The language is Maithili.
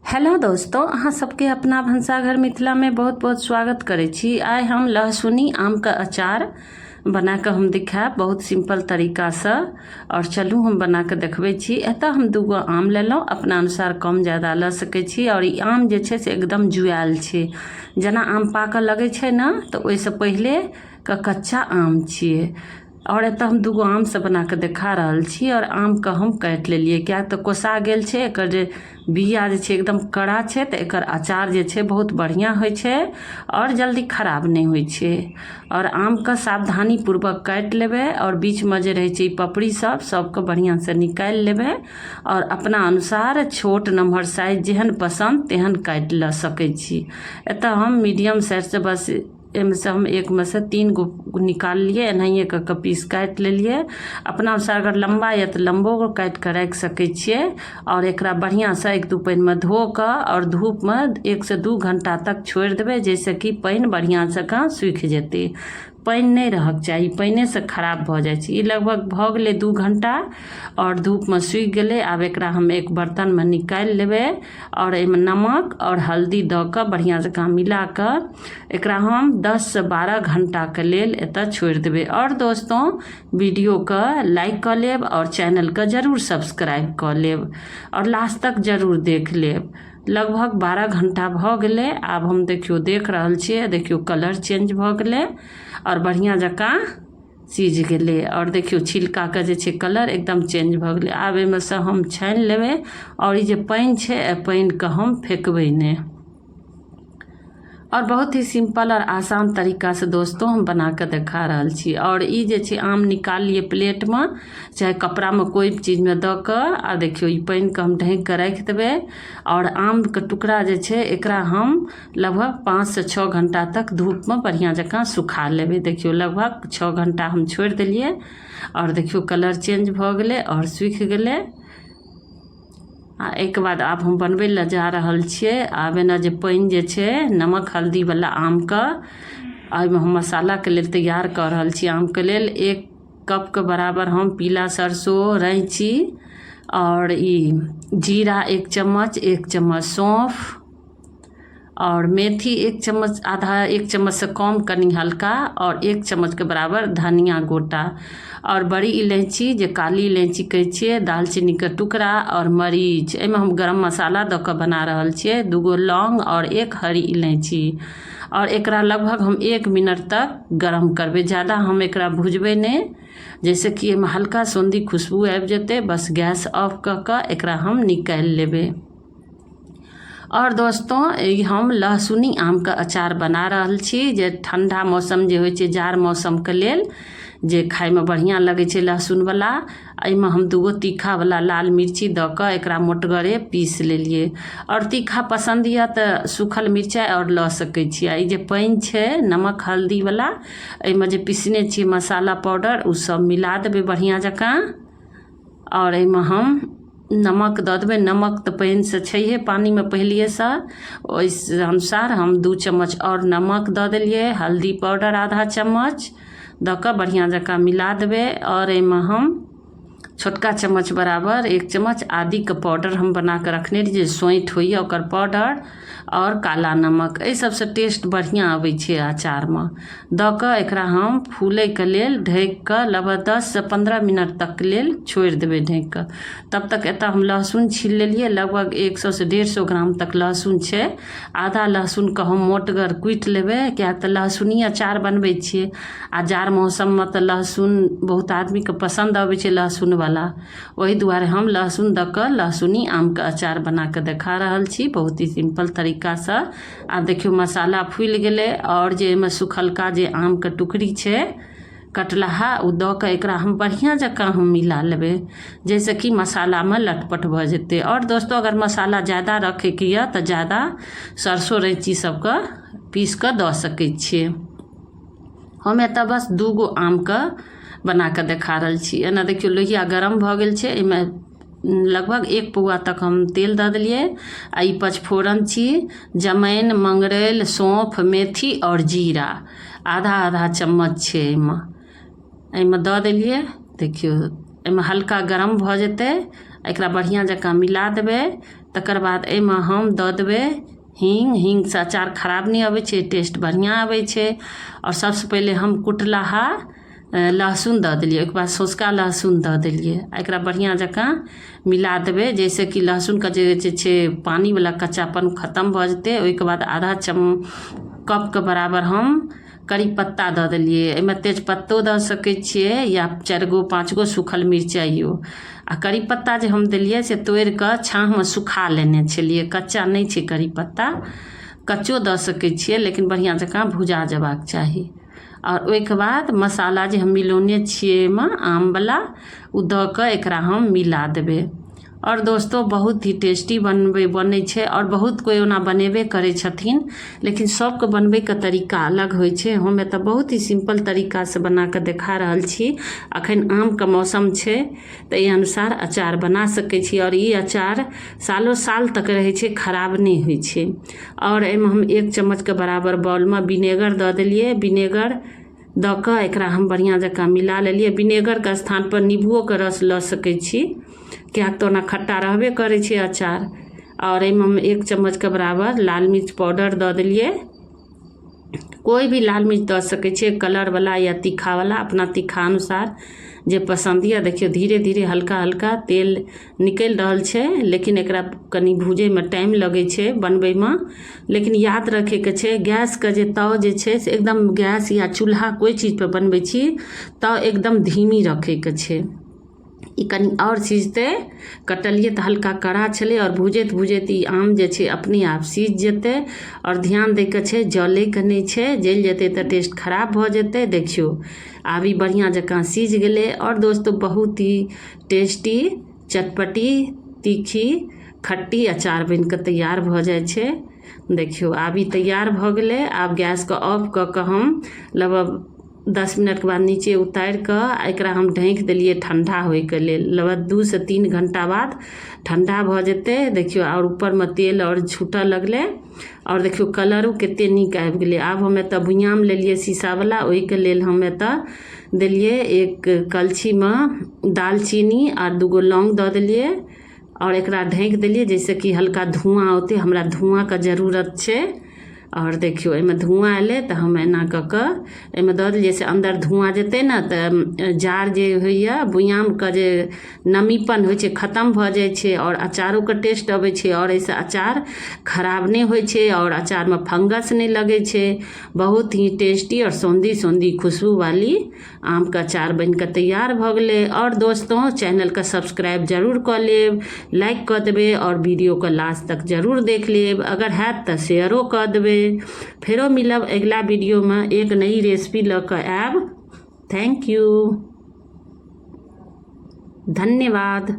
हेलो दोस्तों, अहाँ सबके अपना भनसाघर मिथिला में बहुत बहुत स्वागत करै छी। आइ हम लहसुनी आम के अचार बना के हम दिखायब बहुत सिंपल तरीका से। और चलू हम बना के देखबै छी। एतऽ हम दूगो आम लेलहुँ, अपना अनुसार कम ज्यादा लऽ सकै छी। और ई आम जे छै से एकदम जुआयल छै, जेना आम पाकऽ लगै छै ने तऽ ओहिसँ पहिले के कच्चा आम छियै। और एतऽ हम दूगो आम से बना के देखा रहल छी। और आम के हम काटि लेलियै, किएक तऽ कोसा गेल छै, एकर जे बिया जे छै एकदम कड़ा छै, तऽ एकर अचार जे छै बहुत बढ़िआँ होइ छै और जल्दी खराब नहि होइ छै। और आमके सावधानी पूर्वक काटि लेबै और बीचमे जे रहै छै ई पपड़ी सब सबके बढ़िआँसँ निकालि लेबै और अपना अनुसार छोट नमहर साइज जेहन पसन्द तेहन काटि लऽ सकै छी। एतऽ हम मीडियम साइजसँ बस एहिमे से हम एकमे से 3 गो निकाललियै, एनाहिए कऽ कऽ पीस काटि लेलियै। अपना अनुसार अगर लम्बा यऽ तऽ लम्बो काटि कऽ राखि सकै छियै। आओर एकरा बढ़िआँसँ 1-2 पानिमे धो कऽ आओर धूपमे 1 से 2 घण्टा तक छोड़ि देबै, जाहिसँ कि पानि बढ़िआँ जकाँ सूखि जेतै। पानि नहि रहक चाही, पानिएसँ खराब भऽ जाइ छै। ई लगभग भऽ गेलै 2 घण्टा आओर धूपमे सूखि गेलै। आब एकरा हम एक बर्तनमे निकालि लेबै आओर एहिमे नमक आओर हल्दी दऽ कऽ बढ़िआँ जकाँ मिला कऽ एकरा हम 10 से 12 घण्टाके लेल एतऽ छोड़ि देबै। आओर दोस्तों, वीडियोके लाइक कऽ लेब आओर चैनलके जरूर सब्सक्राइब कऽ लेब आओर लास्ट तक जरूर देख लेब। लगभग 12 घण्टा भऽ गेलै। आब हम देखियौ देख रहल छियै, देखियौ कलर चेंज भऽ गेलै आओर बढ़िआँ जकाँ सीझ गेलै। आओर देखियौ छिलकाके जे छै कलर एकदम चेंज भऽ गेलै। आब एहिमे सँ हम छानि लेबै आओर ई जे पानि छै, एहि पानिके हम फेकबै नहि। और बहुत ही सिंपल और आसान तरीका से दोस्तों हम बना के देखा रहल छी। और ई जे छै आम निकाललियै प्लेटमे चाहे कपड़ामे कोइ भी चीजमे दऽ कऽ, आ देखियौ ई पानिके हम ढाँकि कऽ राखि देबै। और आमके टुकड़ा जे छै एकरा हम लगभग 5 से 6 घंटा तक धूपमे बढ़िआँ जकाँ सुखा लेबै। देखियौ लगभग 6 घंटा हम छोड़ि देलियै और देखियौ कलर चेंज भऽ गेलै और सूखि गेलै। आ एहिके बाद आब हम बनबै लए जा रहल छियै। आब एना जे पानि जे छै नमक हल्दीवला आमके, एहिमे हम मसालाके लेल तैयार कऽ रहल छी। आमके लेल 1 कपके बराबर हम पीला सरसो, रैँची आओर ई जीरा 1 चम्मच, 1 चम्मच सौँफ और मेथी 1 चम्मच, आधा 1 चम्मच से कम कनी हल्का, और 1 चम्मच के बराबर धनिया गोटा और बड़ी इलायची जे काली इलायची कहै छियै, दालचीनी के टुकड़ा और मरीच। एहिमे हम गरम मसाला दऽ कऽ बना रहल छियै। 2 गो लौंग और 1 हरी इलायची और एकरा लगभग हम 1 मिनट तक गरम करबै। ज्यादा हम एकरा भुजबै नहि, जाहिसँ कि एहिमे हल्का सुगन्धी खुशबू आबि जेतै। बस गैस ऑफ कऽ कऽ एकरा हम निकालि लेबै। और दोस्तों, ई हम लहसुनी आमके अचार बना रहल छी, जे ठण्डा मौसम जे होइ छै, जाड़ मौसमके लेल जे खाइमे बढ़िआँ लगै छै लहसुनवला। एहिमे हम 2 गो तीखावला लाल मिर्ची दऽ कऽ एकरा मोटगरे पीस लेलियै। आओर तीखा पसन्द यऽ तऽ सूखल मिरचाइ आओर लऽ सकै छी। आ ई जे पानि छै नमक हल्दीवला, एहिमे जे पिसने छियै मसाला पाउडर, ओ सब मिला देबै बढ़िआँ जकाँ। आओर एहिमे हम नमक दऽ देबै। नमक तऽ पानिसँ छैहे, पानिमे पहिलिएसँ, ओहि अनुसार हम 2 चम्मच आओर नमक दऽ देलियै। हल्दी पाउडर आधा चम्मच दऽ कऽ बढ़िआँ जकाँ मिला देबै। आओर एहिमे हम छोटका चम्मच बराबर 1 चम्मच आदिके पाउडर हम बना कऽ रखने रही, जे सोँठि होइए ओकर पाउडर, आओर काला नमक। एहि सबसँ टेस्ट बढ़िआँ अबै छै अचारमे। दऽ कऽ एकरा हम फूलैके लेल ढकि कऽ लगभग 10 से 15 मिनट तक लेल छोड़ि देबै ढकि कऽ। तब तक एतऽ हम लहसुन छील लेलियै। लगभग 100 से 150 ग्राम तक लहसुन छै। आधा लहसुनके हम मोटगर कुटि लेबै, किएक तऽ लहसुनी अचार बनबै छियै आ जाड़ मौसममे तऽ लहसुन बहुत आदमीके पसन्द अबै छै लहसुनवला। ओहि दुआरे हम लहसुन दऽ कऽ लहसुनी आमके अचार बना कऽ देखा रहल छी बहुत ही सिम्पल तरीकासँ। आब देखियौ मसाला फुलि गेलै आओर जे एहिमे सुखलका जे आमके टुकड़ी छै कटलहा, ओ दऽ कऽ एकरा हम बढ़िआँ जकाँ हम मिला लेबै, जाहिसँ कि मसालामे लटपट भऽ जेतै। आओर दोस्तो, अगर मसाला ज्यादा रखैके यऽ तऽ ज्यादा सरसो रैँची सबके पीस कऽ दऽ सकै छियै। हम एतऽ बस 2 गो आमके बना कऽ देखा रहल छी। एना देखियौ लोहिया गरम भऽ गेल छै। एहिमे लगभग 1 पौआ तक हम तेल दऽ देलियै। आ ई पचफोरन छी, जमाइन, मंगरैल, सौँफ, मेथी आओर जीरा आधा आधा चम्मच छै एहिमे। एहिमे दऽ देलियै। देखियौ एहिमे हल्का गरम भऽ जेतै, एकरा बढ़िआँ जकाँ मिला देबै। तकर बाद एहिमे हम दऽ देबै हींग। हींगसँ अचार खराब नहि अबै छै, टेस्ट बढ़िआँ अबै छै। आओर सबसँ पहिले हम कुटलाहा लहसुन दऽ देलियै, ओहिके बाद सौंसका लहसुन दऽ देलियै आ एकरा बढ़िआँ जकाँ मिला देबै, जाहिसँ कि लहसुनके जे छै पानिवला कच्चापन खतम भऽ जेतै। ओहिके बाद आधा कपके बराबर हम करी पत्ता दऽ देलियै। एहिमे तेजपत्तो दऽ सकै छियै या 4 गो 5 गो सूखल मिरचाइयो। आ करी पत्ता जे हम देलियै से तोड़ि कऽ छाँहमे सुखा लेने छलियै, कच्चा नहि छै करी पत्ता। कच्चो दऽ सकै छियै, लेकिन बढ़िआँ जकाँ भुजा जेबाक चाही। आओर ओहिके बाद मसाला जे हम मिलौने छियै एहिमे आमवला, ओ दऽ कऽ एकरा हम मिला देबै। आओर दोस्तो, बहुत ही टेस्टी बनै छै आओर बहुत कोइ ओना बनेबे करै छथिन, लेकिन सबके बनबैके तरीका अलग होइ छै। हम एतऽ बहुत ही सिम्पल तरीकासँ बना कऽ देखा रहल छी। अखन आमके मौसम छै तऽ एहि अनुसार अचार बना सकै छी आओर ई अचार सालो साल तक रहै छै, खराब नहि होइ छै। आओर एहिमे हम 1 चम्मचके बराबर बाउलमे विनेगर दऽ देलियै। विनेगर दऽ कऽ एकरा हम बढ़िआँ जकाँ मिला लेलियै। विनेगरके स्थानपर नीबुओके रस लऽ सकै छी, किएक तऽ ओना खट्टा रहबे करै छै अचार। आओर एहिमे हम 1 चम्मचके बराबर लाल मिर्च पाउडर दऽ देलियै। कोइ भी लाल मिर्च दऽ सकै छियै, कलरवला या तीखावला, अपना तीखा अनुसार जे पसन्द यऽ। देखियौ, धीरे धीरे हल्का हल्का तेल निकलि रहल छै, लेकिन एकरा कनि भूजैमे टाइम लगै छै बनबैमे। लेकिन याद रखैके छै, गैसके जे ताव जे छै से एकदम, गैस या चूल्हा कोइ चीजपर बनबै छी ताव एकदम धीमी रखैके छै। ई कनि आओर सिझतै। कटलियै तऽ हल्का कड़ा छलै आओर भुजैत भुजैत ई आम जे छै अपने आप सिझ जेतै। आओर ध्यान दैके छै, जलैके नहि छै, जलि जेतै तऽ टेस्ट खराब भऽ जेतै। देखियौ, आब ई बढ़िआँ जकाँ सिझ गेलै। आओर दोस्तो, बहुत ही टेस्टी, चटपटी, तीखी, खट्टी अचार बनि कऽ तैयार भऽ जाइ छै। देखियौ, आब ई तैयार भऽ गेलै। आब गैसके ऑफ कऽ कऽ हम लगभग 10 मिनटके बाद नीचे उतारि कऽ एकरा हम ढाँकि देलियै ठण्डा होइके लेल। लगभग 2 से 3 घण्टा बाद ठण्डा भऽ जेतै। देखियौ, आओर ऊपरमे तेल आओर छूटऽ लगलै आओर देखियौ, कलरो कते नीक आबि गेलै। आब हम एतऽ बुनियाम लेलियै शीशावला। ओहिके लेल हम एतऽ देलियै एक कलछीमे दालचीनी आर 2 गो लौंग दऽ देलियै आओर एकरा ढाँकि देलियै, जाहिसँ कि हल्का धुआँ औतै। हमरा धुआँके जरूरत छै। आओर देखियौ, एहिमे धुआँ एलै तऽ हम एना कऽ कऽ एहिमे दऽ देलियै से अन्दर धुआँ जेतै ने तऽ जार जे होइए, बुआमके जे नमीपन होइ छै, खतम भऽ जाइ छै आओर अचारोके टेस्ट अबै छै। आओर एहिसँ अचार खराब नहि होइ छै आओर अचारमे फंगस नहि लगै छै। बहुत ही टेस्टी आओर सौंधी सौंधी खुशबू वाली आमके अचार बनि कऽ तैयार भऽ गेलै। आओर दोस्तों, चैनलके सब्सक्राइब जरूर कऽ लेब, लाइक कऽ देबै आओर वीडियोके लास्ट तक जरूर देख लेब। अगर हैत तऽ शेयरो कऽ देबै। फेरो मिलब अगिला वीडियोमे, एक नई रेसिपी लऽ कऽ आयब। Thank you, धन्यवाद।